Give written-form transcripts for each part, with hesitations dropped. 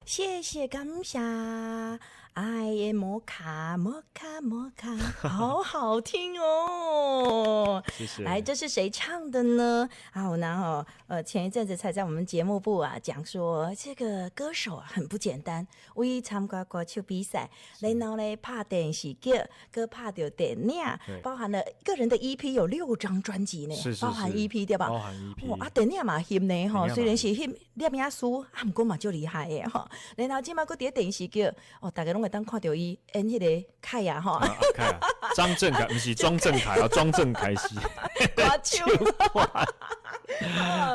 謝謝感謝，愛的摩卡摩卡摩卡，好好聽哦！謝謝。來，這是誰唱的呢？啊，我呢，吼，前一陣子才在我們節目部啊講說，這個歌手啊很不簡單，為參加歌手比賽，然後呢拍電視劇，閣拍著電影，包含了個人的 EP 有六張專輯呢，包含 EP 對吧？包含 EP。哇，啊電影嘛翕呢，吼，雖然是翕攝影師，啊，毋過嘛足厲害的吼。然後這擺閣佇咧電視劇，哦，逐家攏會當看著伊演彼個凱啊，吼。凱啊，張正凱，毋是莊正凱啊，莊正凱是。歌手。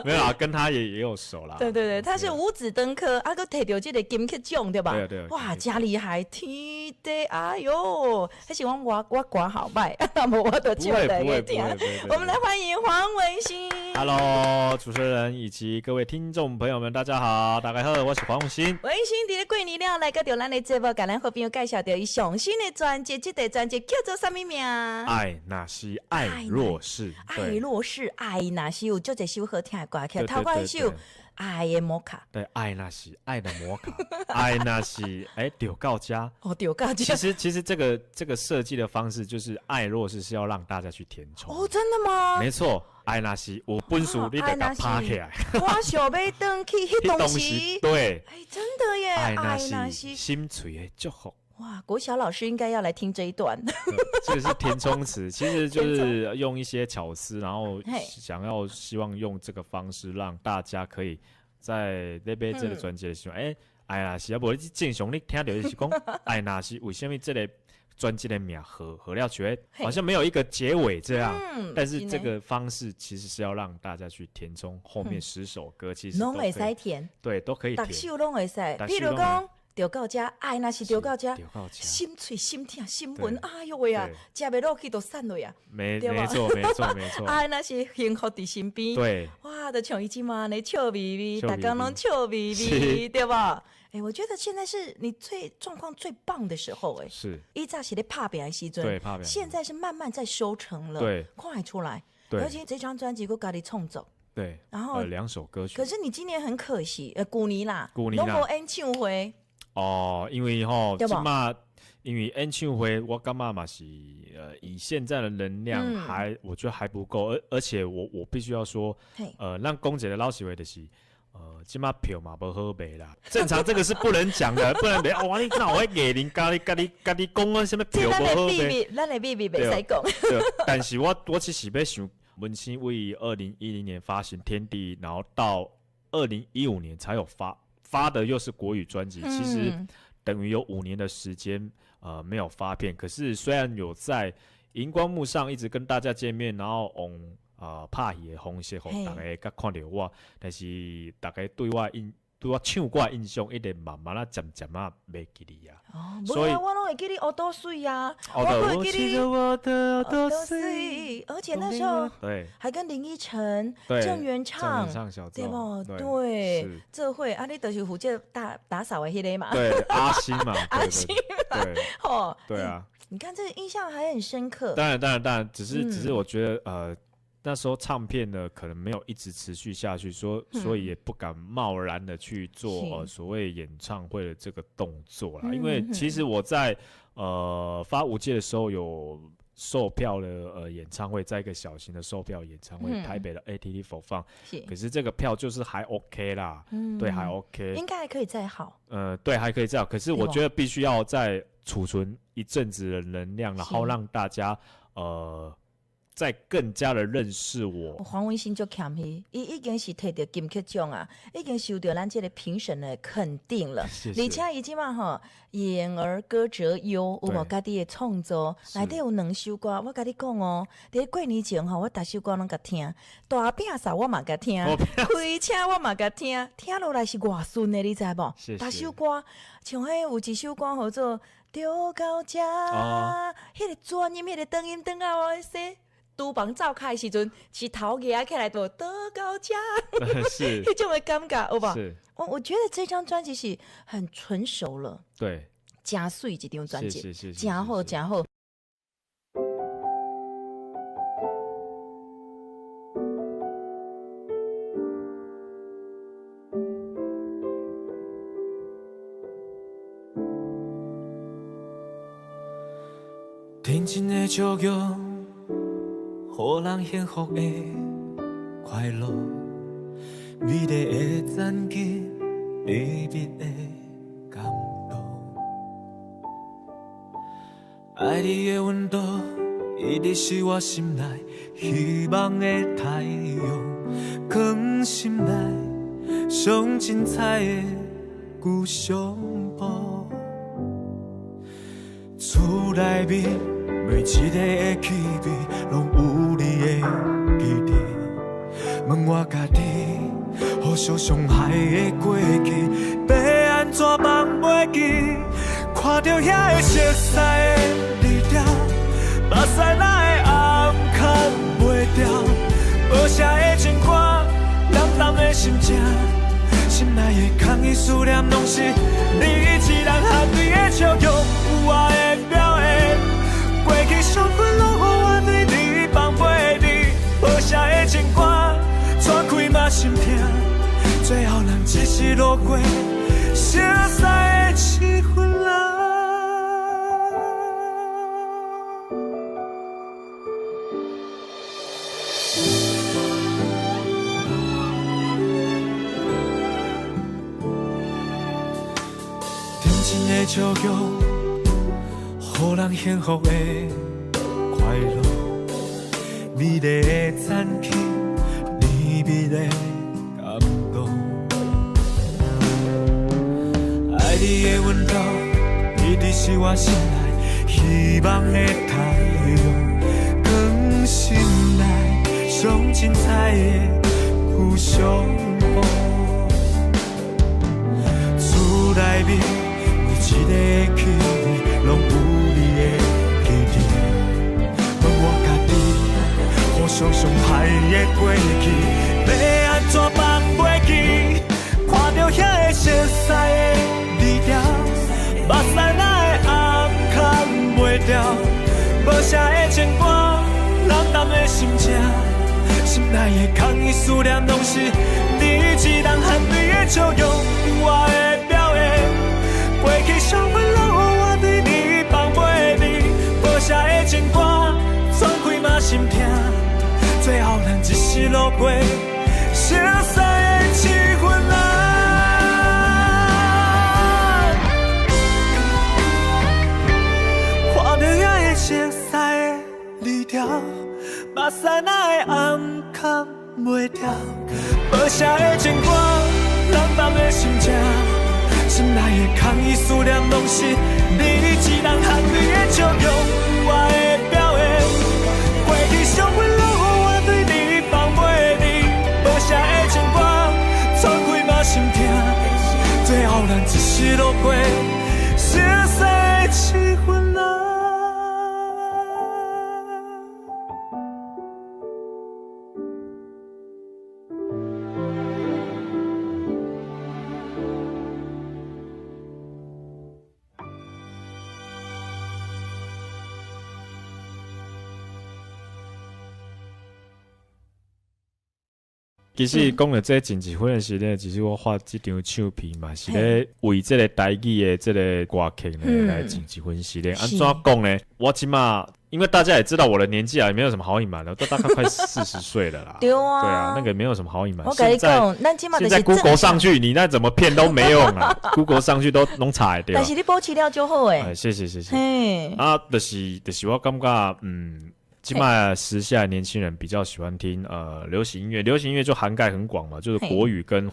沒有啊，跟他也有熟啦。對對對，他是五子登科，啊，閣提著這個金曲獎對吧？對對。哇，真厲害，天地，哎喲，彼是我歌喉䆀，無我就唱來給聽。我們來歡迎黃文興。 Hello，主持人以及各位聽眾朋友們，大家好，大家好，我是黃文興。文興佇咧過年了來閣著咱的節目，共咱好朋友介紹著伊上新的專輯，這個專輯叫做啥物名？愛若是愛若是，愛若是愛若是有足濟首好聽的歌曲，頭拄彼首愛的摩卡，對，愛若是愛的摩卡，愛若是哎著到遮，哦，著到遮。其實這個設計的方式就是愛若是是要讓大家去填充。哦，真的嗎？沒錯，愛若是有本事你就共拍起來。我想欲轉去彼當時，對，哎，真的耶，愛若是心碎的祝福。哇，國小老師應該要來聽這一段。這個是填充詞，其實就是用一些巧思，然後想要希望用這個方式讓大家可以在那邊這個專輯的時候，哎，愛若是啊，無你正常你聽著就是講，愛若是為啥物這個專輯的名合合了覺得好像沒有一個結尾這樣，但是這個方式其實是要讓大家去填充後面10首歌，其實攏會使填，對，都可以填，逐首攏會使，譬如講。著到遮，愛若是著到遮，心碎心疼心痕，哎喲喂啊，食袂落去就散落啊，沒錯沒錯沒錯。愛若是幸福佇身邊，哇，就像伊這馬按呢笑眯眯，逐工攏笑眯眯，對吧？欸，我覺得現在是你最狀況最棒的時候，欸，以前是咧拍拚的時陣，對，拍拚。現在是慢慢在收成了，看會出來。而且這張專輯閣家己創作。然後兩首歌曲。可是你今年很可惜，舊年啦，舊年攏無演唱會。哦，因為吼，這馬因為演唱會，我感覺嘛是，以現在的能量還，我覺得還不夠，而且我必須要說，咱講一个老實話就是，這馬票嘛無好賣啦。正常這個是不能講的，不然別哇你那我藝人共你共你共你講啊啥物票無好賣，咱的秘密袂使講。但是我其實欲想，文興為2010年發行《天地》，然後到2015年才有發。發的又是國語專輯，其實等於有5年的時間，沒有發片。可是雖然有在熒光幕上一直跟大家見面，然後用拍戲的方式，予大家閣看著我，但是大家對我唱歌印象一直慢慢啊漸漸啊袂記得啊。哦，所以我攏會記你烏多水啊，我會記你我的烏多水，而且那時候還跟林依晨、鄭元暢，對不？對，這會啊，你就是負責打掃的彼個嘛。對，阿星嘛，阿星嘛，對，哦，對啊，你看這個印象還很深刻。當然，當然，當然，只是我覺得那時候唱片呢，可能沒有一直持續下去，所以也不敢貿然的去做所謂演唱會的這個動作啦。因為其實我在發無界的時候有售票的演唱會，在一個小型的售票演唱會，台北的 ATT for Fun，可是這個票就是還 OK 啦，對，還 OK，應該還可以再好。對，還可以再好，可是我覺得必須要再儲存一陣子的能量，然後讓大家再更加的認識我。黃文興足謙虛，伊已經是提著金曲獎啊，已經受著咱這個評審的肯定了。謝謝。而且伊這馬吼，演而歌則優，有無家己的創作？內底有兩首歌，我共你講哦，佇過年前吼，我逐首歌攏共聽，大餅掃我嘛共聽，開車我嘛共聽，聽落來是偌順的，你知無？逐首歌，像彼有一首歌號做《著到遮》，彼個轉音，彼個轉音轉到我說。廚房灶跤的時陣，是頭蜈起來就倒到遮，彼種的感覺有無？我覺得這張專輯是很純熟了，誠媠一張專輯，誠好誠好。天真的笑容，予人幸福的快乐，美丽的残疾，秘密的感动。爱你的温度，一直是我心内希望的太阳，藏心内上精彩的故乡宝。厝内面每一个的气味，拢有你的记忆。问我家己，互相伤害的过去，欲按怎放袂记？看著遐个熟似的字条，目屎哪会暗藏袂牢？无声的情歌，淡淡的心情，心内的空意思念，拢是你一人含泪的笑容，有我的表现。过去伤痕拢予我对你放袂离，无声的情歌，展开嘛心痛。最后咱只是路过，熟似的气氛啦。天真的笑容，予人幸福的快乐，美丽的残疾，甜蜜的感动。爱你的温度，一直是我心内希望的太阳，藏心内上精彩的故乡。厝内面每一个气味，拢有你的记忆。问我家己，互相伤害的过去，欲按怎放袂记？看著遐个熟似的字条，目屎哪会暗藏袂牢？无声的情歌，冷淡的心情，心内的空意思念，拢是你一人含泪的笑容，有我的表现。过去伤痕拢予我对你放袂离，无声的情歌，展开嘛心痛。最后咱只是路过，熟似的气氛啊。看著遐个熟似的字条，目屎哪会暗藏袂牢？无声的情歌，冷淡的心情，心内的空意思念，拢是你一人含泪的笑容，有我的表现。过去伤痕拢予我对你放袂离，无声的情歌，展开嘛心痛。最后咱只是路过，熟似的气氛啊。其實講著這前一分的時咧，其實我發這張唱片嘛，是咧為這個台語的這個歌曲呢來前一分時咧。按怎講呢？我這馬因為大家也知道我的年紀啊，也沒有什麼好隱瞞的，都大概快40歲了啦。對啊，對啊，那個沒有什麼好隱瞞。我跟你講，咱這馬現在 Google 上去，你那怎麼騙都沒用啊！Google 上去都攏查會著。但是你保持了就好誒。哎，謝謝謝謝。啊，就是我感覺，起碼時下年輕人比較喜歡聽流行音樂，流行音樂就涵蓋很廣嘛，就是國語跟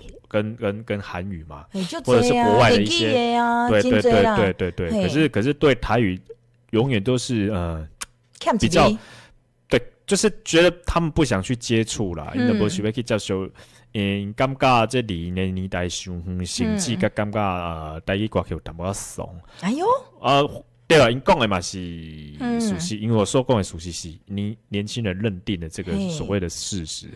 韓語嘛，或者是國外的一些，對對對對對對。可是對台語永遠都是比較對，就是覺得他們不想去接觸啦，𪜶就無想欲去接受，𪜶感覺這離𪜶的年代傷遠，甚至閣感覺台語歌曲有淡薄仔慫。哎喲啊！對啊，𪜶講的嘛是事實，因為我所講的事實是你年輕人認定的這個所謂的事實。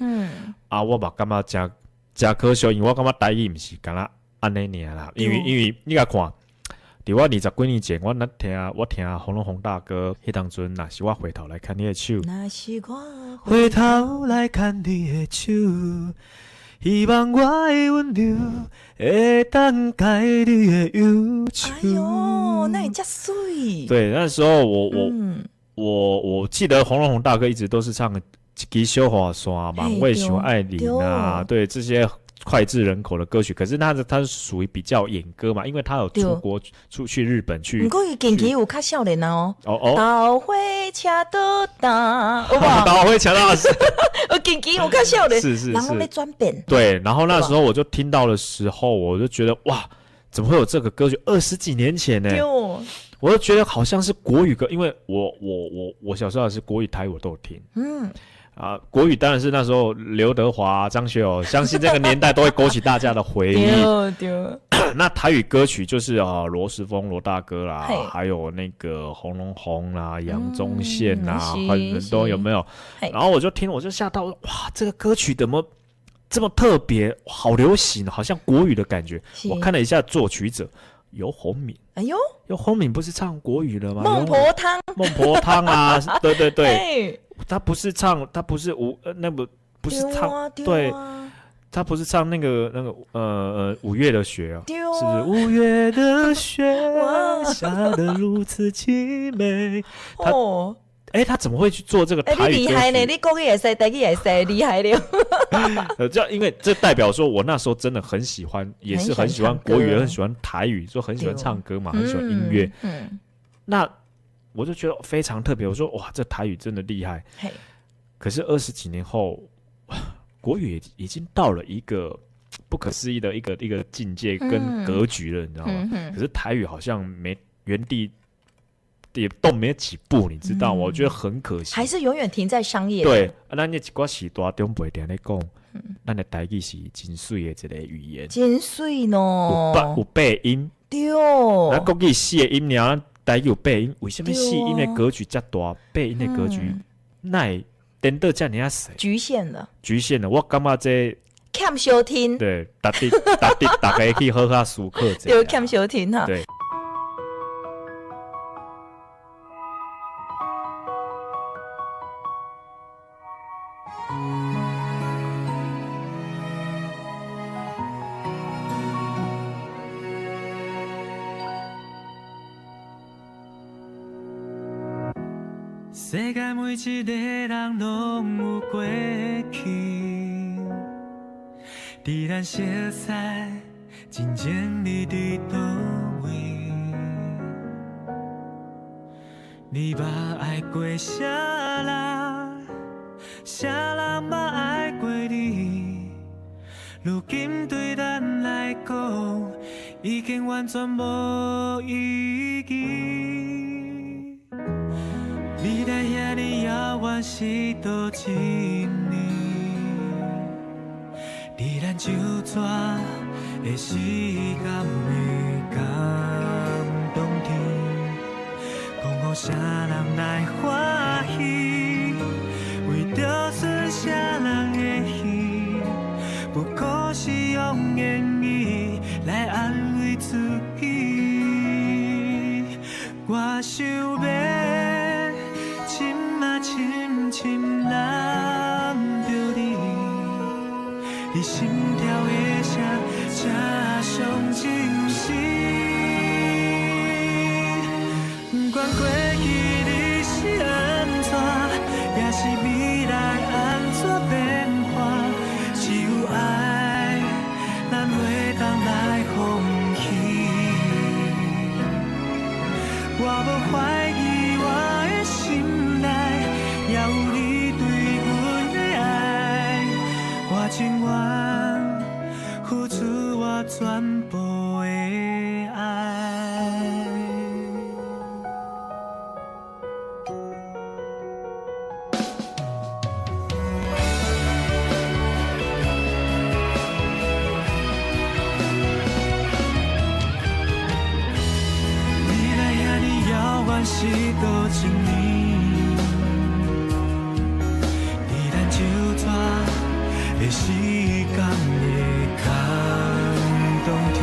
啊，我嘛感覺誠誠可惜，因為我感覺台語毋是干焦按呢爾啦，因為你共看，佇我20幾年前，我聽洪榮宏大哥彼當陣，若是我回頭來牽你的手，若是我回頭來牽你的手，希望我的溫柔會當解你的憂愁。哎喲，那會遮媠。對，那時候我我记得洪荣宏大哥一直都是唱《一支小雨伞》嘛，《为想爱你》啊，对这些脍炙人口的歌曲。可是他是属于比较演歌嘛，因为他有出国出去日本去。毋过伊近期有较少年哦。哦哦。豆花车倒担，豆花车倒是。我近期有较少年，是是是。然后咧转变。对，然后那时候我就听到的时候，我就觉得哇，怎么会有这个歌曲？20几年前呢？我就觉得好像是国语歌，因为我小时候是国语台语我都有听。啊，国语当然是那时候刘德华、张学友，相信这个年代都会勾起大家的回忆。对。那台语歌曲就是啊，罗时丰罗大哥啦，还有那个洪荣宏啦、杨宗宪啦，很多有没有？然后我就听，我就吓到，哇，这个歌曲怎么这么特别，好流行，好像国语的感觉。我看了一下作曲者游鸿明。哎呦，游鸿明不是唱国语的吗？孟婆汤，孟婆汤啊，对对对，他不是唱，他不是五，那不不是唱，对，他不是唱那个五月的雪啊，是不是五月的雪下得如此凄美？他哎，他怎么会去做这个台语？厉害呢！你国语也会，台语也会，厉害了。这因为这代表说我那时候真的很喜欢，也是很喜欢国语，很喜欢台语，就很喜欢唱歌嘛，很喜欢音乐。那我就觉得非常特别。我说哇，这台语真的厉害。可是20几年后，国语已经到了一个不可思议的一个境界跟格局了，你知道吗？可是台语好像没原地也动没几步，你知道吗？我觉得很可惜，还是永远停在商业。对，啊，咱的一寡序大长辈定咧讲，咱的台语是真媠的一个语言，真媠喏，有八音，咱国语四个音尔，台语有八音，为什么四音的格局遮大，八音的格局哪会颠倒遮尔仔细？局限了，局限了。我感觉这欠相听，对，值得值得大家去好好思考者。对，欠相听哈。对。世界每一个人攏有过去，伫咱熟似真正你伫佗位？你捌爱过啥人？啥人捌爱过你？如今对咱来讲，已经完全无意义。未来遐呢遥远是佗一年？伫咱手纸的时间会敢动天？讲予啥人来欢喜？为著顺啥人的意？不过是用言语来安慰自己。我想欲深啊深深揽著你，你心跳的声才上真实。不管过去你是按怎，抑是未来按怎变化，只有爱，咱会当来放弃。我无怀疑我的心内，也有你对阮的爱，我情愿付出我全部的爱。未来遐呢遥远是佗一年？伫咱手纸的时间会敢动天？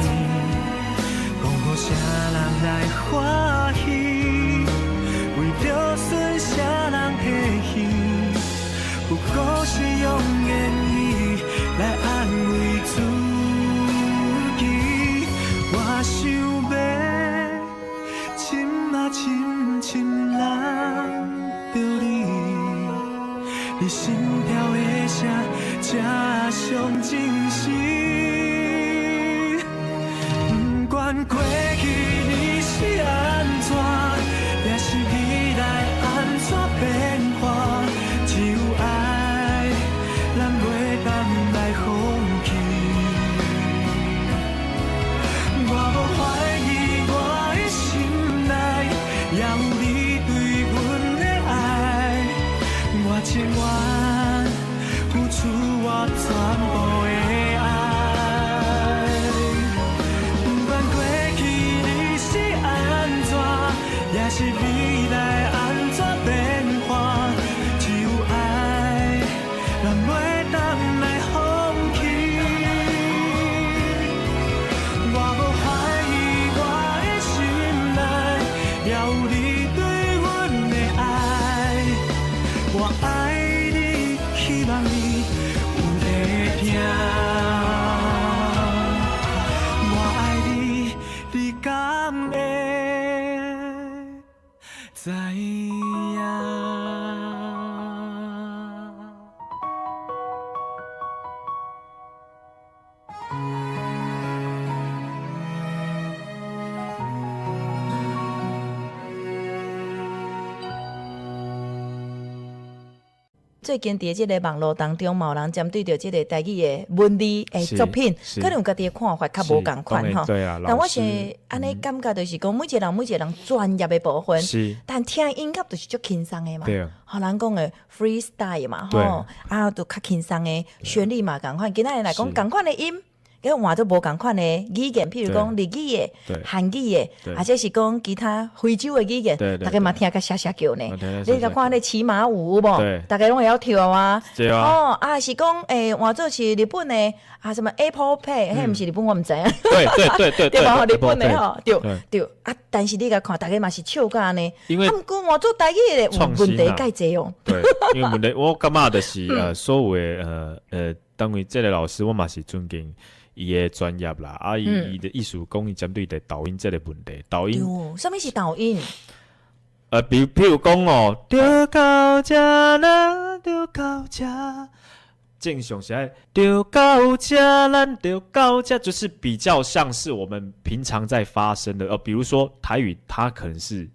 讲予啥人来欢喜？为著顺啥人的意？不过是用言语来安慰自己。我想欲深啊深深揽敢會知影？最近佇這个網路當中，嘛有人針對著這個台語的文字的作品，可能有家己的看法較無仝款吼。對啊，但我是按呢感覺，就是講每一個人每一個人專業的部分，但聽音樂就是足輕鬆的嘛。對。予人講的 freestyle 嘛，吼，啊，就較輕鬆的旋律嘛仝款。今仔日來講仝款的音，佮換做無仝款的語言，譬如講日語的、韓語的，或者是講其他非洲的語言，大家嘛聽甲聲聲叫呢。你共看咧騎馬舞有無？大家攏會曉跳啊。哦，啊是講換做是日本的啊，什麼 Apple Pay，彼毋是日本我毋知影。對對對對對吧？日本的吼，對對啊，但是你共看，大家嘛是笑甲按呢。因為啊，毋過換做台語的有問題蓋濟哦。對，因為問題我感覺就是所有的當為這个老師，我嘛是尊敬伊的專業啦，啊，伊伊的意思講伊針對的抖音這个問題，抖音，啥物是抖音？比譬如講哦，著到這，咱著到這，正常是愛著到這，咱著到這，就是比較像是我們平常在發生的，比如說台語，它可能是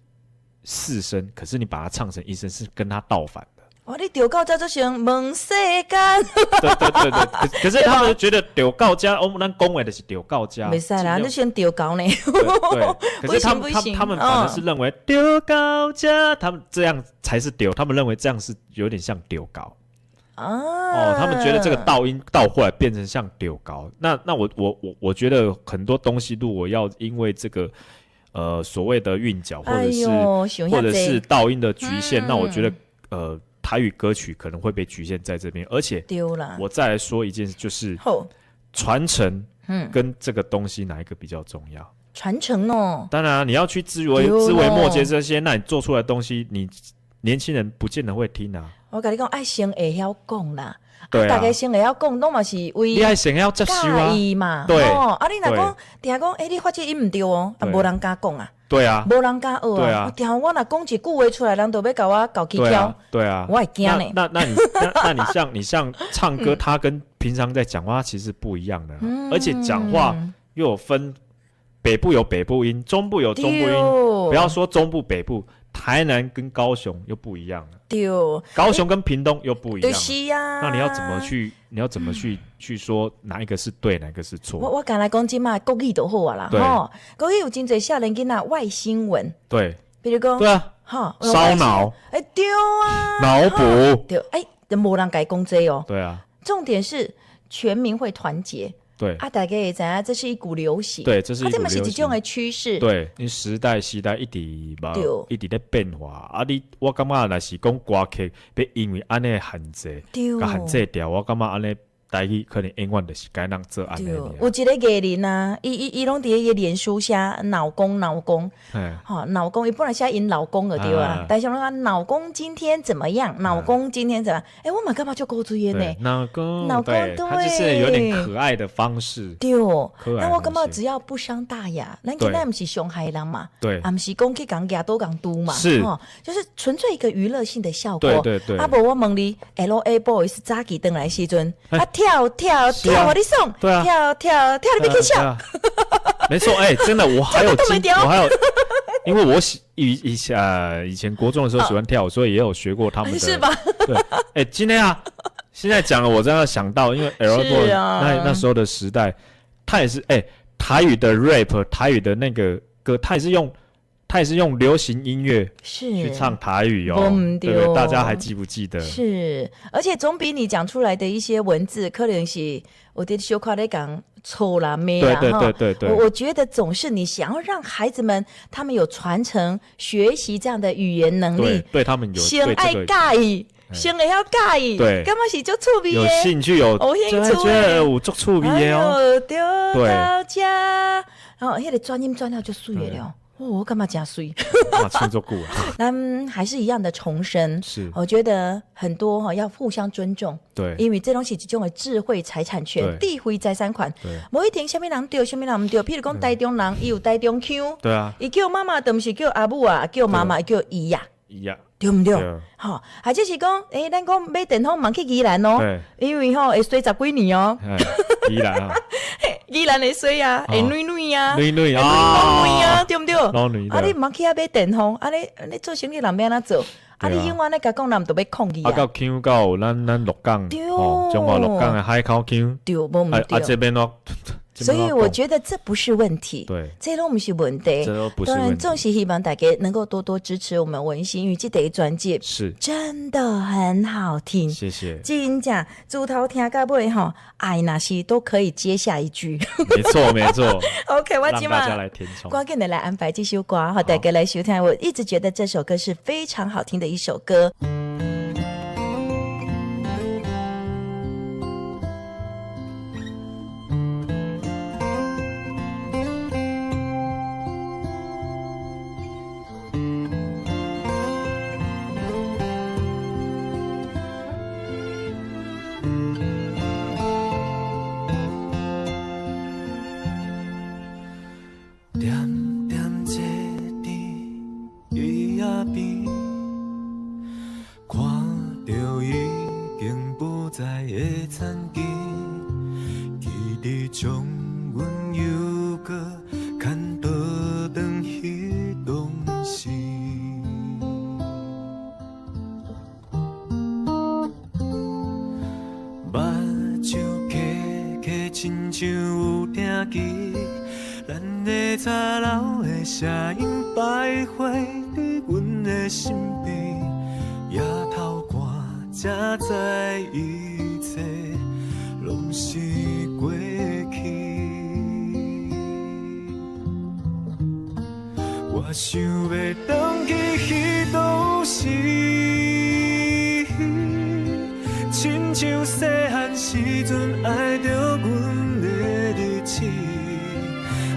四聲，可是你把它唱成一聲，是跟它倒反的。哇！你著到這做成問世間。對對對對，可是他們覺得著到這，我們咱講話就是著到這。袂使啦，你先著到呢。對，可是他們他們反而是認為著到這，他們這樣才是著，他們認為這樣是有點像著到。哦，他們覺得這個倒音倒過來變成像著到。那我覺得很多東西，如果要因為這個所謂的韻腳，或者是倒音的局限，那我覺得台語歌曲可能會被局限在這邊，而且我再來說一件事，就是傳承，跟這個東西哪一個比較重要？傳承哦，當然你要去枝微末節這些，那你做出來的東西，你年輕人不見得會聽啊。我共你講，愛先會曉講啦，對啊，大家先會曉講，攏嘛是為你愛先曉接受啊嘛，對，啊，你若講定講，欸，你發這音毋對哦，啊，無人敢講啊。對啊，無人敢學啊！定我若講一句話出來，人就欲共我搞起蹺。對啊，我會驚呢。那你像唱歌，他跟平常在講話其實不一樣的，而且講話又有分北部有北部音，中部有中部音。不要說中部北部，台南跟高雄又不一樣了。對，高雄跟屏東又不一樣。是啊。那你要怎麼去？你要怎麼去說哪一個是對，哪一個是錯？我剛來講這馬國語就好啊啦，吼，國語有真濟少年囡仔外星文。對。比如講，對啊，哈，燒腦。欸，對啊。腦補。對，欸，無人共伊講這哦。對啊。重點是全民會團結。對啊，大家會知影這是一股流行。對，這是一股流行。啊，這嘛是一種的趨勢。對，因時代時代一直嘛，一直咧變化。啊，你我感覺若是講歌曲，欲因為按呢限制，共限制掉，我感覺按呢台語可能永遠就是該啷做按呢。有一个藝人啊，伊攏佇彼个臉書寫老公老公，吼老公，伊本來寫𪜶老公就對啊，但是攏講老公今天怎麼樣？老公今天怎麼樣？欸，我嘛感覺足古錐的呢。老公，老公，對，他就是有點可愛的方式。對，那我感覺只要不傷大雅，咱今仔毋是傷害人嘛，對，啊，毋是講去共舉刀共挃嘛，是，就是純粹一個娛樂性的效果。對對對。啊，無我問你，L.A. Boyz 早期轉來時陣，啊跳跳跳，予你爽，對啊，跳跳跳你欲起笑。沒錯，哎，真的，我還有經，我還有，因為我喜以前國中的時候喜歡跳舞，所以也有學過他們的，是吧？對，哎，今天啊，現在講了，我真的想到，因為 L.A. Boyz 那時候的時代，他也是哎，台語的 rap，台語的那個歌，他也是用流行音樂去唱台語哦，對不對？大家還記不記得？是，而且總比你講出來的一些文字，可能是有點小可咧講錯啦，沒啦，對對對對對。我覺得總是你想要讓孩子們他們有傳承學習這樣的語言能力，對他們有先愛佮意，先會曉佮意，對，感覺是足趣味的，有興趣有興趣覺得有足趣味的哦，對，到遮，然後彼个轉音轉了就媠的了。哦，我感覺誠媠？哇，唱足久啊！咱還是一樣的重申，是，我覺得很多哈要互相尊重，因為這攏是一種的智慧財產權，智慧財產權，無一定啥物人對，啥物人毋對。譬如講台中人，伊有台中腔，伊叫媽媽，就毋是叫阿母啊，叫媽媽，叫姨呀，姨呀，對毋對？吼，或者是講，欸，咱講買電風毋去宜蘭哦，因為吼會衰十幾年哦。宜蘭啊，宜蘭會衰啊，會軟軟啊，軟軟啊，軟啊，對毋對？啊，你毋通去遐買電風，啊你做生意人欲按怎做？啊，你永遠咧共講人都欲抗議啊。啊，到腔到咱鹿港，哦，彰化鹿港的海口腔，對，無毋對。啊，這邊咯。所以我覺得這不是問題，這攏毋是問題。當然，總是希望大家能夠多多支持我們文心，因為這個專輯是真的很好聽。謝謝。真正自頭聽到尾吼，愛若是都可以接下一句。沒錯，沒錯。 OK，我今大家來填充。趕緊的來安排這首歌，好，大家來收聽。我一直覺得這首歌是非常好聽的一首歌。點點坐佇椅仔邊，看著已經不在的田墘，記得將阮又閣牽倒轉彼當時。目睭瞌瞌，親像有聽見。咱的吵鬧的聲音徘徊佇阮的身邊，抬頭看才知一切攏是過去。我想欲轉去彼當時，親像細漢時陣愛著阮的日子。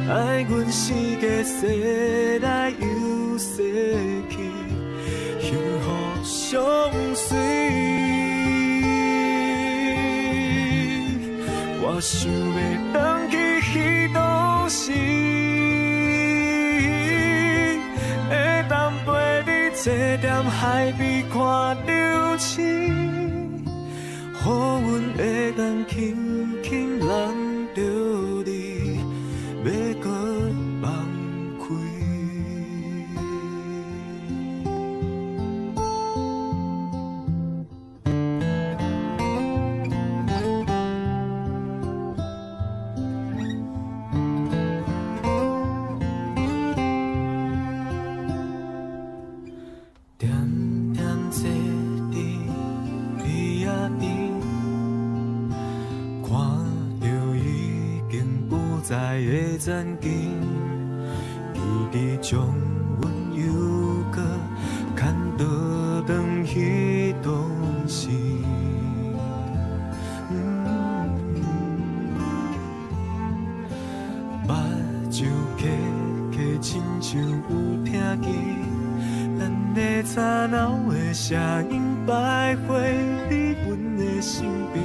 愛阮四界踅來又踅去，幸福相隨。我想欲轉去彼當時，會當陪你坐踮海邊看流星，予阮會當輕輕攬著你。欲閣放開。點點坐佇椅仔邊，看著已經不在的田墘，記得將阮又閣牽倒轉彼當時。目睭瞌瞌，親像有聽見咱的吵鬧的聲音徘徊佇阮的身邊，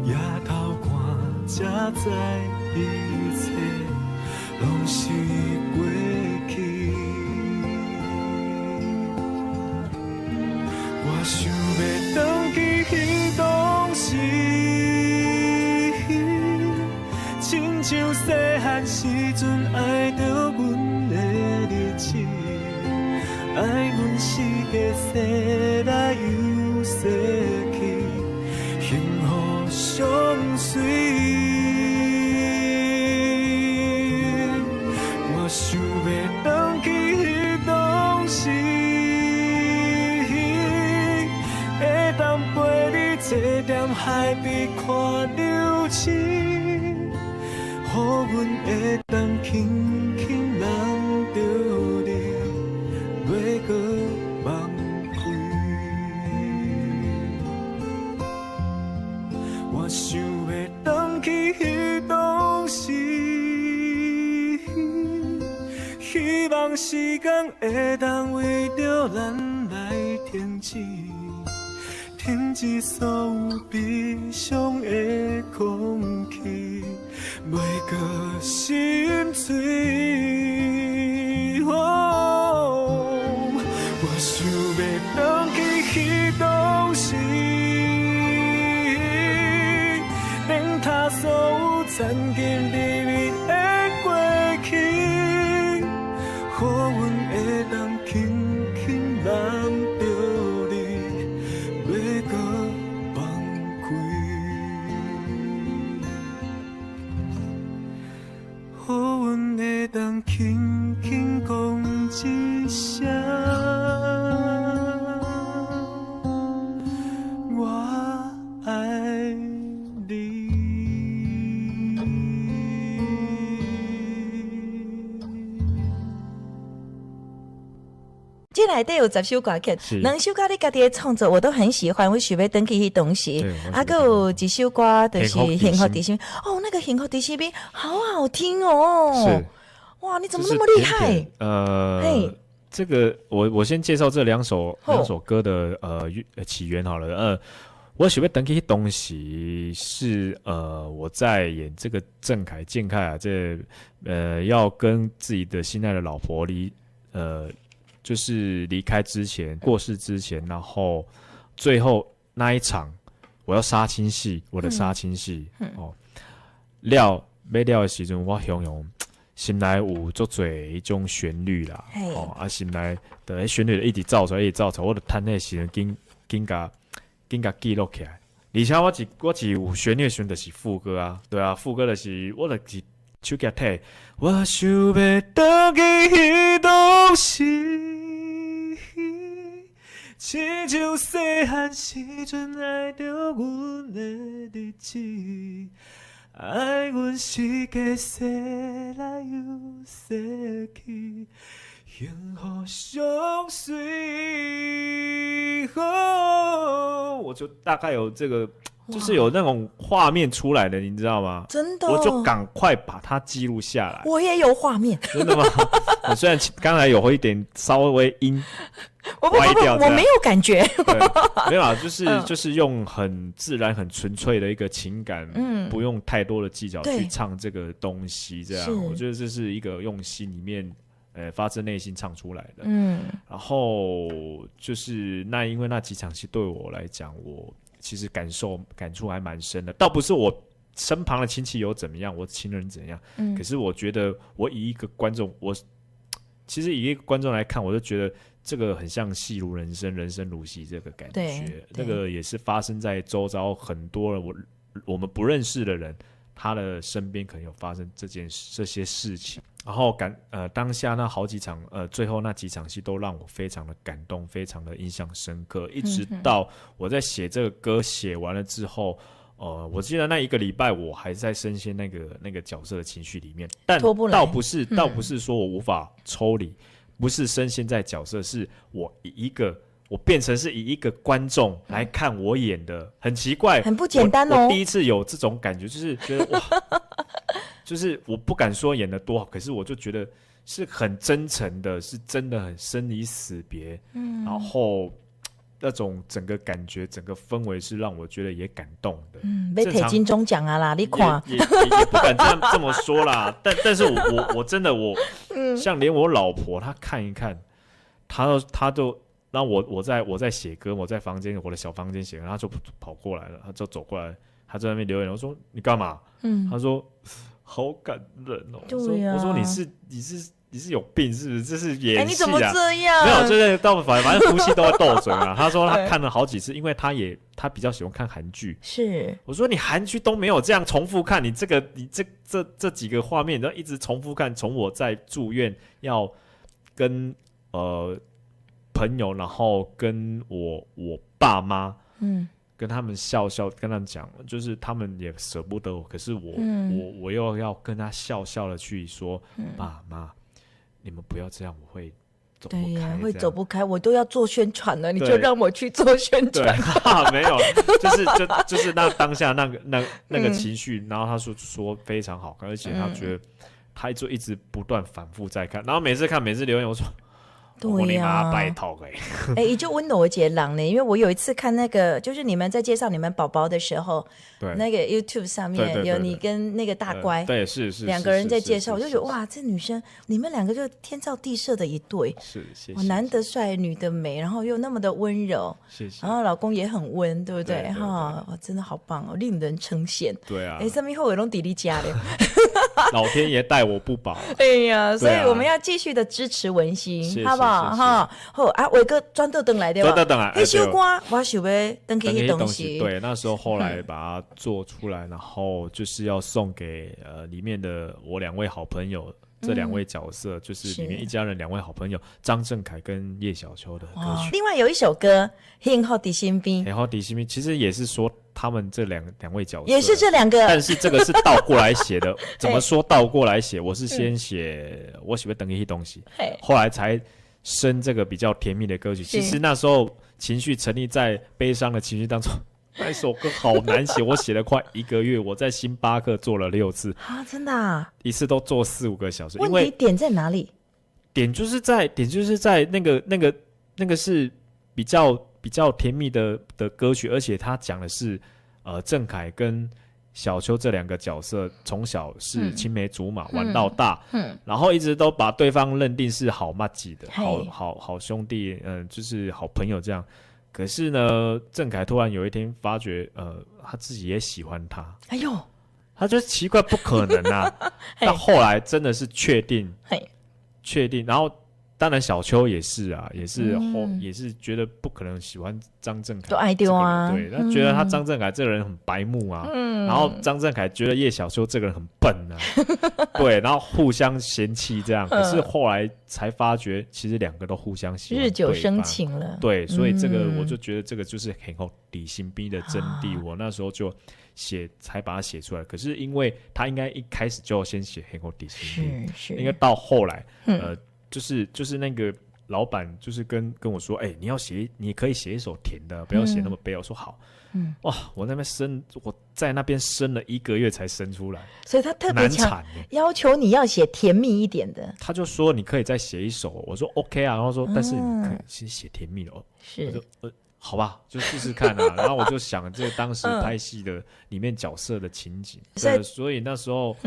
抬頭看才知一切攏是過去。我想欲轉去彼當時，親像細漢時陣愛著阮的日子，愛阮四界踅來又踅去，幸福相隨。我想欲轉去彼當時，會當陪你坐踮海邊看流星，予阮會當輕輕攬著你，欲閣放開。我想欲轉去彼當時，幸希望时间会当为著咱来停止，停止所有悲伤的空气，袂阁心碎。哦，我想欲转去彼当时，免他所有残忍秘密的过去，予阮会当轻轻揽著你，袂阁放开。予阮会当轻轻讲一声，我爱你。这内底有十首歌曲，两首歌你家己的创作我都很喜欢，我想欲转去彼当时。啊，阁有一首歌就是《幸福伫身边》，哦，那个《幸福伫身边》好好听哦。是。哇，你怎么那么厉害？这个我先介绍这两首歌的起源好了。我想欲转去彼当时是我在演这个郑愷健凯啊，这要跟自己的心爱的老婆就是离开之前，过世之前，然后最后那一场我要杀青戏，我的杀青戏哦，了欲了的时阵，我雄雄心内有足济彼种旋律啦，哦啊心内的旋律一直走出来，一直走出来，我就趁彼个时阵紧紧共紧共记录起来。而且我一有旋律的时阵就是副歌啊，对啊，副歌就是我就是手举提，我想欲转去彼当时，亲像细汉时阵爱著阮的日子，爱阮四界踅来又踅去，幸福相随。我就大概有这个，就是有那种画面出来的，你知道吗？真的，我就赶快把它记录下来。我也有画面。真的吗？我虽然刚才有一点稍微音歪掉，我没有感觉。对，没有啊，就是用很自然、很纯粹的一个情感，不用太多的技巧去唱这个东西，这样我觉得这是一个用心里面，发自内心唱出来的。然后就是那因为那几场戏对我来讲，我其实感受感触还蛮深的，倒不是我身旁的亲戚有怎么样，我亲人怎样，可是我觉得我以一个观众，我其实以一个观众来看，我就觉得这个很像戏如人生，人生如戏这个感觉，那个也是发生在周遭很多我们不认识的人，他的身边可能有发生这些事情，然后当下那好几场，最后那几场戏都让我非常的感动，非常的印象深刻，一直到我在写这个歌写完了之后，我记得那一个礼拜我还在深陷那个角色的情绪里面，但倒不是说我无法抽离，不是深陷在角色，是我以一个。我变成是以一个观众来看我演的，很奇怪，很不简单哦。我第一次有这种感觉，就是觉得哇，就是我不敢说演的多好，可是我就觉得是很真诚的，是真的很生离死别，然后那种整个感觉、整个氛围是让我觉得也感动的。欲提金钟奖啊啦，你看也不敢这样这么说啦。但是我真的我，像连我老婆她看一看，她都。那我在写歌，我在房间，我的小房间写歌，他就跑过来了，他就走过来，他在那边留言，我说你干嘛？他说好感人哦。对啊。我说你是有病是不是？这是演戏啊。你怎么这样？没有，就是到反正夫妻都在斗嘴啊。他说他看了好几次，因为他比较喜欢看韩剧。是。我说你韩剧都没有这样重复看，你这个你这这这几个画面，你都一直重复看。从我在住院要跟朋友，然后跟我爸妈，跟他们笑笑，跟他们讲，就是他们也舍不得我，可是我、我又要跟他笑笑的去说，爸妈，你们不要这样，我会走不开。对呀，会走不开，我都要做宣传了，你就让我去做宣传。没有，就是那当下那个情绪，然后他说非常好，而且他觉得他就一直不断反复在看，然后每次看每次留言，我说对呀，拜托哎，哎，伊就温柔一个人呢，因为我有一次看那个，就是你们在介绍你们宝宝的时候，那个 YouTube 上面有你跟那个大乖，两个人在介绍，我就觉得哇，这女生你们两个就天造地设的一对，是，我难得帅，女的美，然后又那么的温柔，谢谢，然后老公也很温，对不对？哈，真的好棒哦，令人称羡。对啊，哎，啥物好的攏佇你遮咧，老天爷待我不薄。哎呀，所以我们要继续的支持文心，好不好？哈，好啊，伟哥转倒转来对吧？转倒转来，彼首歌我想欲转去彼当时。对，那时候后来把它做出来，然后就是要送给里面的我两位好朋友，这两位角色就是里面一家人两位好朋友张振凯跟叶小秋的歌曲。另外有一首歌《幸福伫身边》，幸福伫身边其实也是说他们这两位角色，也是这两个，但是这个是倒过来写的。怎么说倒过来写？我是先写我喜欢等一些东西，后来才生这个比较甜蜜的歌曲。其实那时候情绪沉溺在悲伤的情绪当中，那首歌好难写，我写了快一个月，我在星巴克做了6次啊，真的啊，一次都做四五个小时。问题点在哪里？点就是在那个是比较甜蜜的歌曲，而且他讲的是郑凯跟小秋这两个角色从小是青梅竹马玩到大，然后一直都把对方认定是好麻吉的好兄弟，就是好朋友这样。可是呢，郑凯突然有一天发觉，他自己也喜欢他。哎呦，他觉得奇怪，不可能啊！但后来真的是确定，确定，然后当然小秋也是啊，也是后也是觉得不可能喜欢张振凯，都爱丢啊，对，他觉得他张振凯这个人很白目啊，然后张振凯觉得叶小秋这个人很笨啊，对，然后互相嫌弃这样，可是后来才发觉，其实两个都互相喜欢，日久生情了，对，所以这个我就觉得这个就是很好底心逼的真谛，我那时候就写才把它写出来，可是因为他应该一开始就要先写很好底心逼，应该到后来，就是那个老板就是跟我说，哎，你要写，你可以写一首甜的，不要写那么悲。我说好，哇，我那边生，我在那边生了一个月才生出来，所以他特别强要求你要写甜蜜一点的。他就说你可以再写一首，我说 OK 啊，然后说但是你可以先写甜蜜的哦，好吧，就试试看啊。然后我就想这当时拍戏的里面角色的情景，对，所以那时候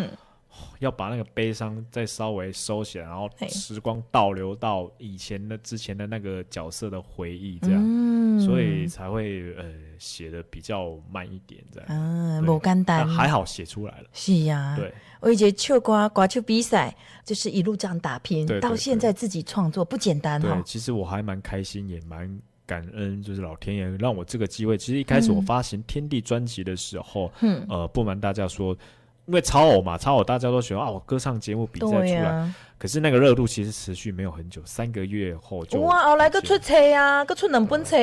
要把那个悲伤再稍微收起来，然后时光倒流到以前的之前的那个角色的回忆，这样，所以才会写的比较慢一点，这样。嗯，无简单，还好写出来了。是呀，我以前唱歌歌手比赛，就是一路这样打拼，到现在自己创作不简单哈。对，其实我还蛮开心，也蛮感恩，就是老天爷让我这个机会。其实一开始我发行《天地》专辑的时候，不瞒大家说，因为超偶嘛，超偶大家都喜欢啊，我歌唱节目比赛出来，可是那个热度其实持续没有很久，3个月后就哇，后来阁出册啊，阁出两本册。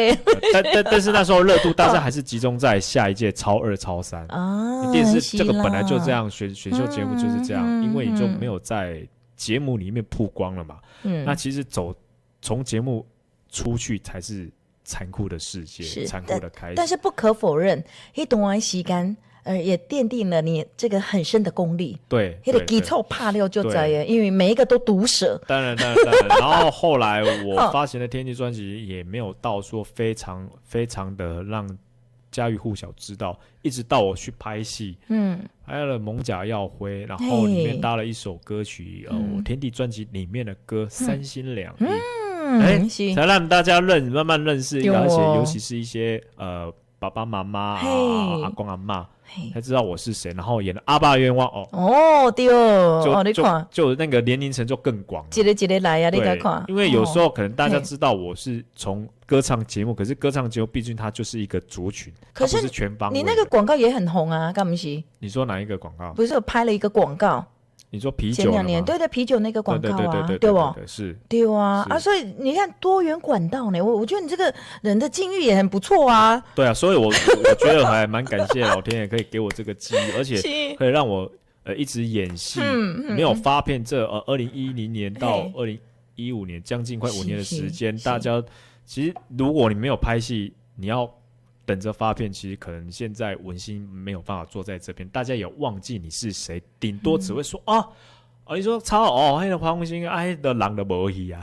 但是那时候热度大家还是集中在下一届超二、超三啊。电视这个本来就这样，选秀节目就是这样，因为你就没有在节目里面曝光了嘛。那其实走从节目出去才是残酷的世界，残酷的开始。但是不可否认，彼段时间，也奠定了你这个很深的功力。彼个基础拍了就知的，因为每一个都毒舌。当然，当然，当然。然后后来我发行的天地专辑也没有到说非常非常的让家喻户晓知道，一直到我去拍戏，拍了《艋舺耀辉》，然后里面搭了一首歌曲，我天地专辑里面的歌《三心两意》，哎，才让大家慢慢认识，而且尤其是一些爸爸妈妈啊、阿公阿嬷，才知道我是谁，然后演的《阿爸愿望》哦哦对哦，就那个年龄层就更广，一个一个来啊，你共看，因为有时候可能大家知道我是从歌唱节目，可是歌唱节目毕竟它就是一个族群，可是全方。你那个广告也很红啊，敢毋是？你说哪一个广告？不是有拍了一个广告？你说啤酒？前两年对对，啤酒那个广告啊，对不？是，对啊啊！所以你看多元管道呢，我觉得你这个人的境遇也很不错啊。对啊，所以我觉得还蛮感谢老天爷可以给我这个机遇，而且可以让我一直演戏，没有发片。这2010年到2015年，将近快五年的时间，大家其实如果你没有拍戏，你要等着发片，其实可能现在文心没有办法坐在这边，大家也忘记你是谁，顶多只会说啊，哦，你說超哦，彼個黃星啊，彼個人都無去啊。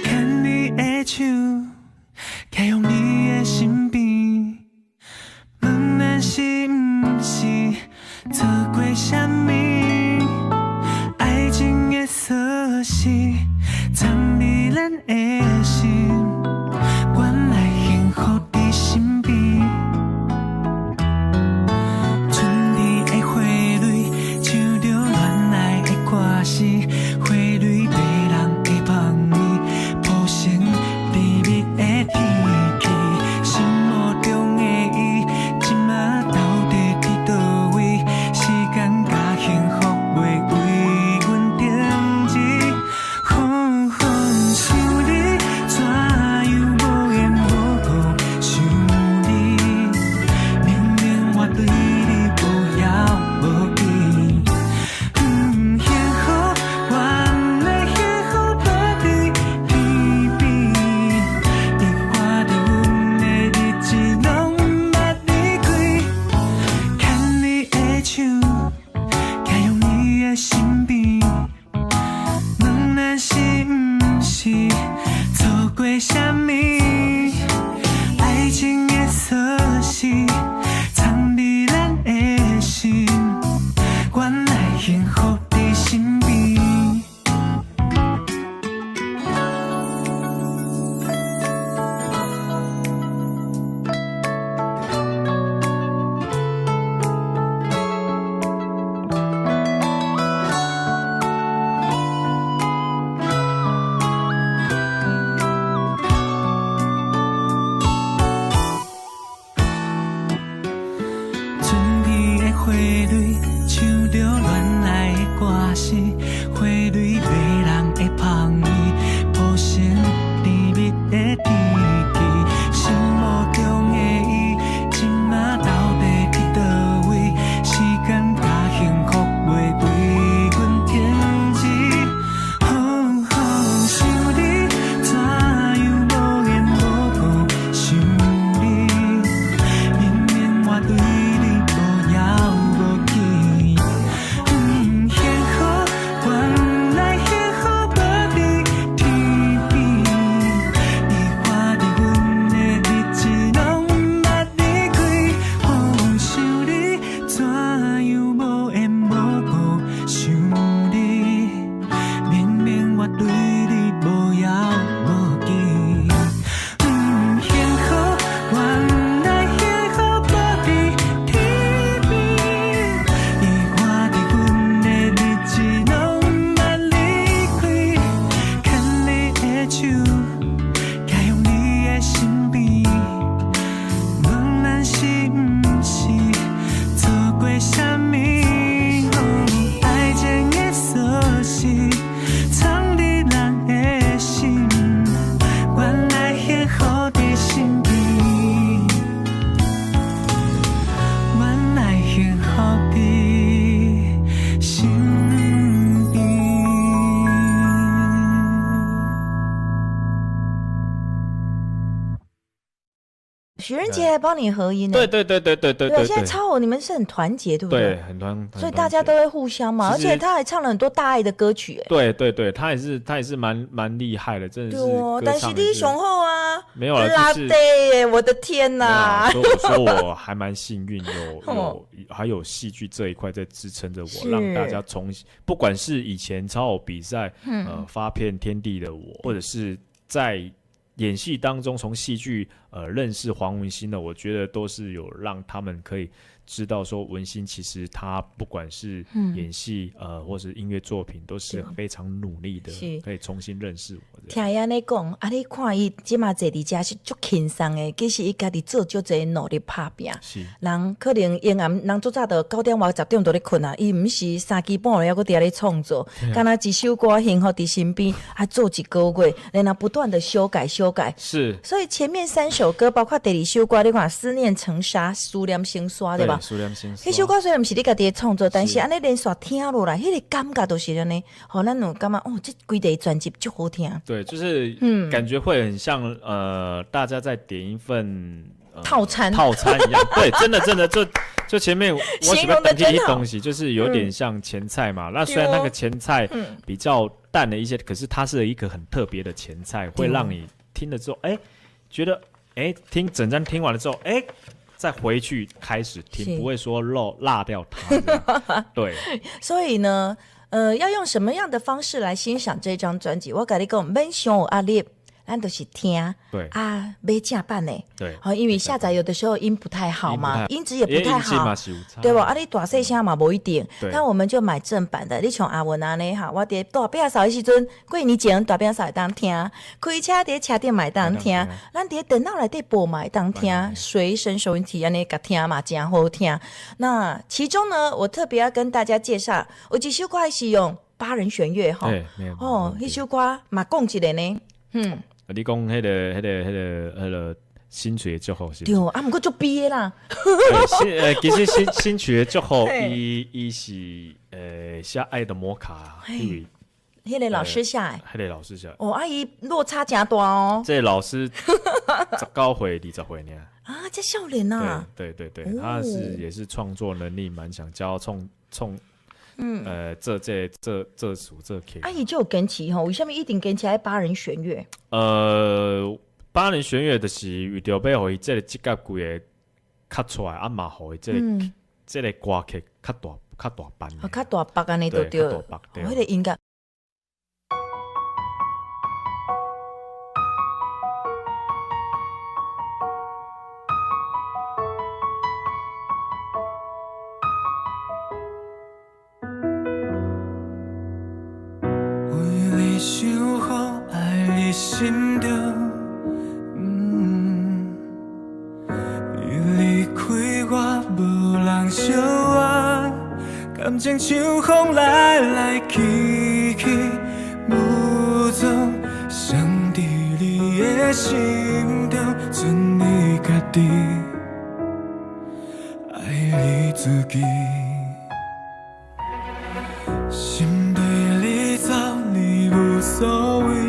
牽你的手，徛予你的身邊，問咱是毋是錯過啥物？愛情的鎖匙藏佇咱的心，原來幸福佇身邊。春天的花蕊，唱著戀愛的歌詞，花蕊迷人的香味，鋪成甜蜜的天氣。心目中的伊，這馬到底佇佗位？時間佮幸福袂為阮停止。哼哼，想你怎樣無緣無故想你，明明我對你無枵無飢。幸福，原來幸福無佇天邊，伊活佇阮的日子攏毋捌離開。牽你的手，徛予你的身邊，問咱是毋是錯過啥物？愛情的鎖匙藏佇咱的心，原來幸福佇身邊。春天的花蕊，唱著戀愛的歌詞，花蕊迷人的香味，鋪成甜蜜的天氣。心目中的伊，這馬到底佇佗位？時間佮幸福袂為阮停止。哼哼，想你怎樣無緣無故想你，明明我對你無枵無飢。幸福，原來幸福無佇天邊，伊活佇阮的日子攏毋捌離開。哦，想你怎樣無緣無故想你，明明我對你無枵無飢。幸福，原來幸福無佇天邊，伊活佇阮的日子攏毋捌離開。牽你的手，徛予你的身邊，問咱是毋是錯過啥物？愛情的鎖匙藏佇咱的心，原來幸福佇身邊，原來幸福佇身邊。許仁傑還幫你合音呢。對對對對對對對，現在超偶你們是很團結，對不對？對，很團，所以大家都會互相嘛。而且他還唱了很多大愛的歌曲，哎。對對對，他也是蠻厲害的，真的是。對哦，但是你雄厚啊，沒有啦，就是對，我的天哪！所以我說我還蠻幸運，有還有戲劇這一塊在支撐着我，讓大家重新，不管是以前超偶比賽，發片天地的我，或者是在演戲當中從戲劇。认识黃文興的，我覺得都是有讓他們可以知道說文興其實他不管是演戲，或是音樂作品，都是非常努力的，可以重新認識我。聽伊按呢講，啊，你看伊這馬坐佇遮是足輕鬆的，其實伊家己做足濟努力拍拚。人可能閒暗，人足早就9點外10點就咧睏啊，伊毋是3更半了猶閣佇遐咧創作，敢若一首歌幸福佇身邊，啊做一個月，然後不斷的修改修改。所以前面三首歌，包括第二首歌，你看思念成沙，思念成沙，對吧？思念成沙。彼首歌雖然毋是你家己的創作，但是按呢連續聽落來，彼個感覺就是按呢，予咱有感覺哦，這規個專輯足好聽。對，就是感覺會很像大家在點一份套餐套餐一樣。對，真的真的就前面我喜歡登記一些東西，就是有點像前菜嘛。那雖然那個前菜比較淡了一些，可是它是一個很特別的前菜，會讓你聽了之後，哎，覺得哎，聽整張聽完了之後，哎，再回去開始聽，不會說落掉它。對，所以呢，要用什麼樣的方式來欣賞這張專輯？我共你講，免傷有壓力，咱就是聽。啊，買正版的。好，因為下載有的時候音不太好嘛，音質也不太好，對無？啊，你大細聲嘛無一定。那我們就買正版的。你像阿文按呢哈，我佇大餅掃的時陣，過年前大餅掃會當聽，開車佇車頂嘛會當聽，咱佇電腦內底播嘛會當聽，隨身收音機按呢共聽嘛，誠好聽。那其中呢，我特別要跟大家介紹，有一首歌是用八人弦樂吼，哦，彼首歌嘛講一下呢，嗯。你講彼個新曲的祝福是？對，啊，毋過足悲的啦。其實新曲的祝福，伊是寫愛的摩卡，因為彼個老師寫的，彼個老師寫。哦，啊伊落差誠大哦。這個老師19歲、20歲爾。啊，這少年啊！對對對，他是也是創作能力蠻強，教創。這組這曲。啊，伊就有堅持吼，為啥物一定堅持愛八人弦樂？八人弦樂就是為著欲予伊這個質感規個較出來，啊嘛予伊這個歌曲較大版。啊，較大白按呢就對。較大白對。彼個音樂。心中，伊離開我，無人相愛，感情像風來來去去，無蹤，雙佇你的心中，剩你家己，愛你自己，心對你走，你無所謂。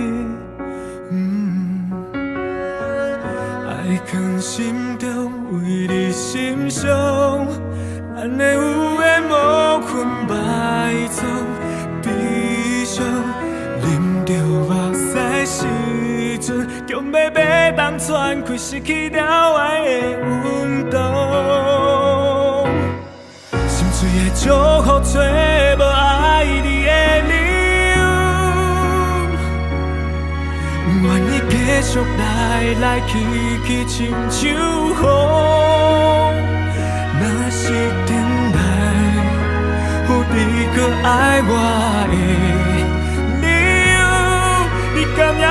愛藏心中，為你心傷，咱的有緣無分埋藏悲傷，忍著目屎時陣，強欲欲當喘氣，失去了愛的溫度。心碎的祝福，找無愛你的理由。願意繼續來來去去，親像風。若是轉來，予你閣愛我的理由，你敢也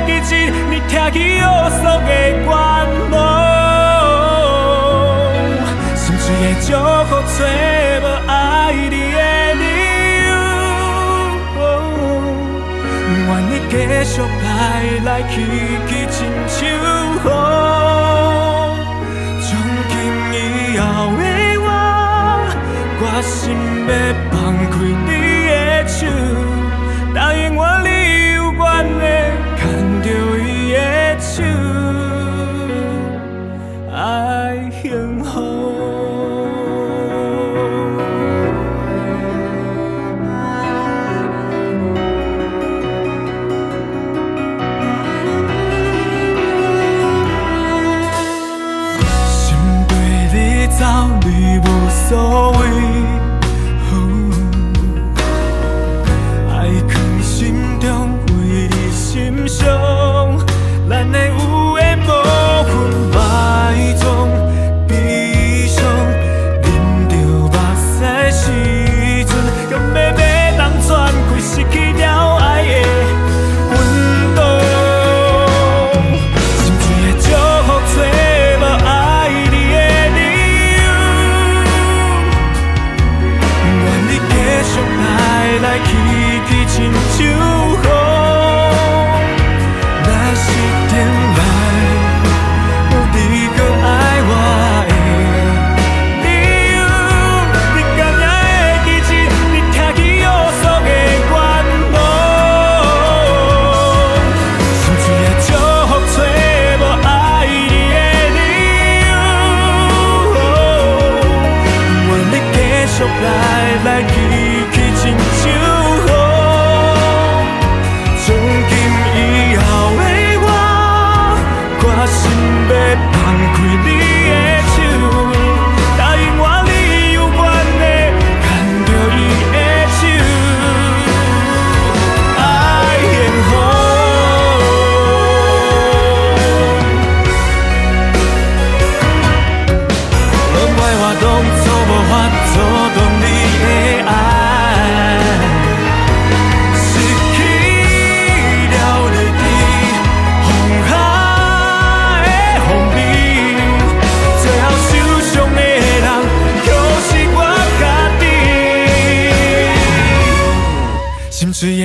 會記得你拆去我所的願望？心碎的祝福，找無愛你的理由。願意繼續來來去去，親像風。從今以後的我，決心欲放開你的手，答應我你猶原會牽著伊的手，愛幸福。走，你無所謂。愛藏心中，為你心傷，咱的有緣無份。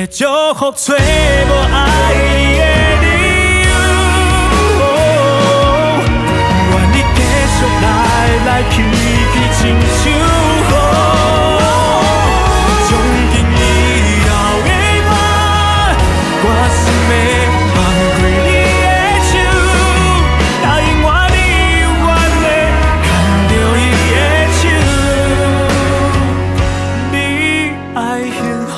的祝福，揣無愛你的理由。願你繼續來來去去，親像雨。從今以後的我，我心會放開你的手，答應我你永遠會牽著伊的手，你愛幸福。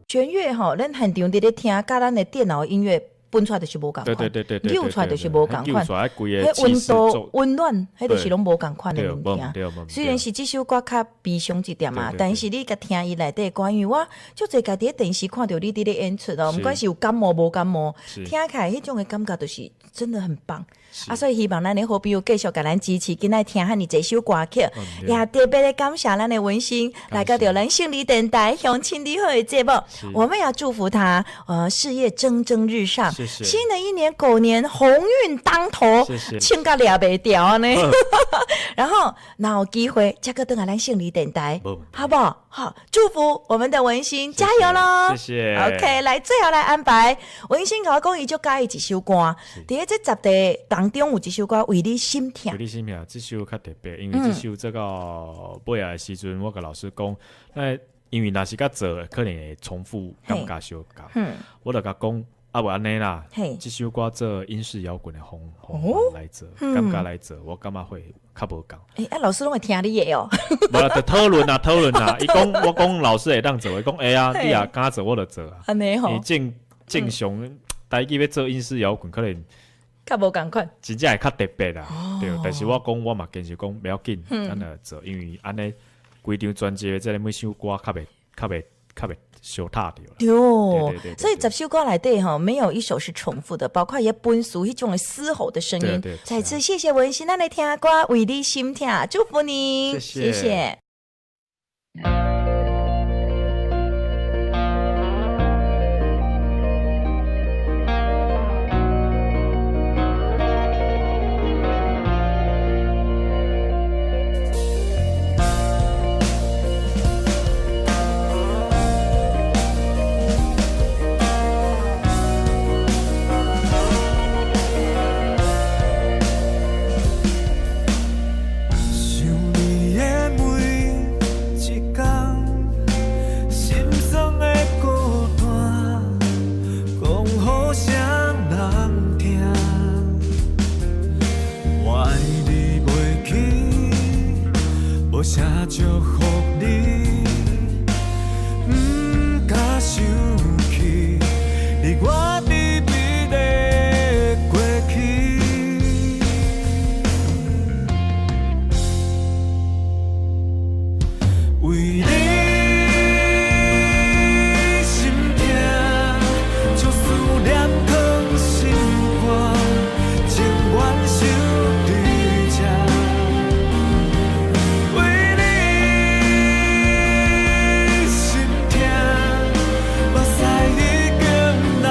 弦樂吼，咱現場佇咧聽，佮咱的電腦音樂分出來就是無仝款，扭出來就是無仝款，彼溫度溫暖，彼就是攏無仝款的物件。雖然是這首歌較悲傷一點啊，但是你共聽伊內底歌，因為我足濟家佇咧電視看著你佇咧演出哦，毋管是有感冒無感冒，聽起來彼種的感覺就是真的很棒。啊，所以希望咱的好朋友繼續共咱支持，今仔聽遐爾濟首歌曲，也特別的感謝咱的文心來到著咱勝利電台鄉親你好的節目，我們也祝福他，事業蒸蒸日上，新的一年狗年鴻運當頭，穿甲掠袂牢按呢。然後，若有機會再閣轉來咱勝利電台，好無？好，祝福我們的文心加油囉！謝謝。 OK，來最後來安排文心共我講，伊足佮意一首歌，佇咧這十塊當中有一首歌為你心疼。為你心疼，這首較特別，因為這首這個尾仔的時陣，我共老師講，那因為若是共做，可能會重複，感覺相仝。我就共講，啊無按呢啦，這首歌做英式搖滾的風風來做，感覺來做，我感覺會較無仝。欸，啊，老師攏會聽你的哦。無啦，就討論啊，討論啊。伊講，我講老師會當做，伊講會啊，你若敢做，我就做啊。按呢吼。伊正常台語欲做英式搖滾，可能較無仝款，真正會較特別啦。對，但是我講，我嘛堅持講袂要緊，咱就做，因為按呢規張專輯的這个每首歌較袂相踏著。對，所以十首歌內底吼，沒有一首是重複的，包括伊本書彼種的嘶吼的聲音。再次謝謝文心，咱來聽歌，為你心疼，祝福你，謝謝。想你的每一工，心酸的孤單，講予啥人聽？我愛你袂起，無啥祝福你，毋敢想起你我甜蜜的過去。為你心疼，將思念藏心肝，情願守佇這。為你心疼，目屎已經流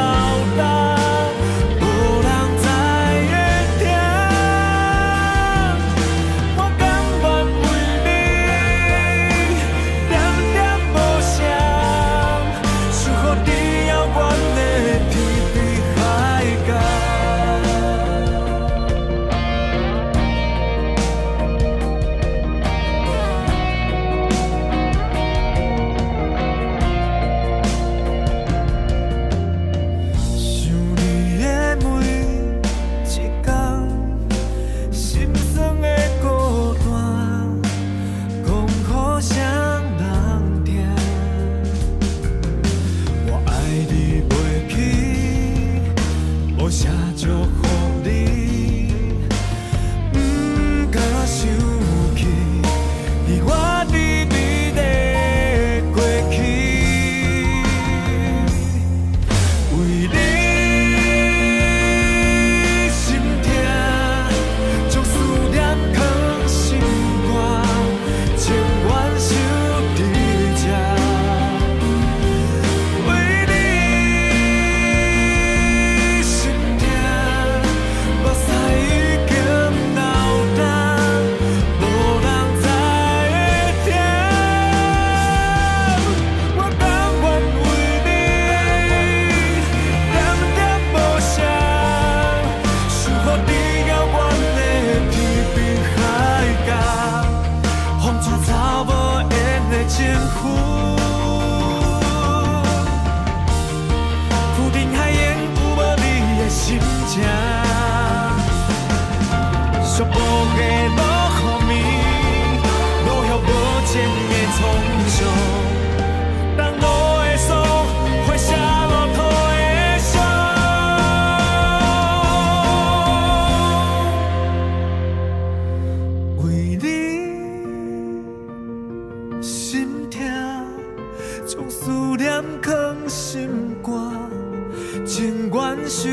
愿守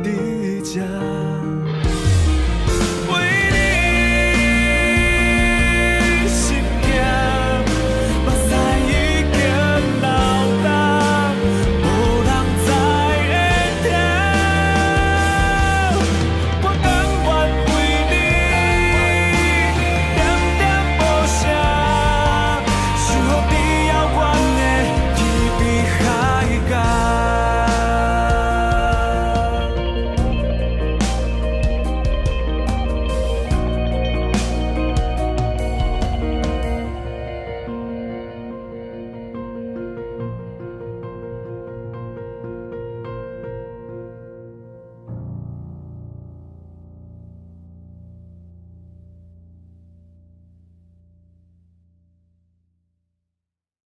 佇這。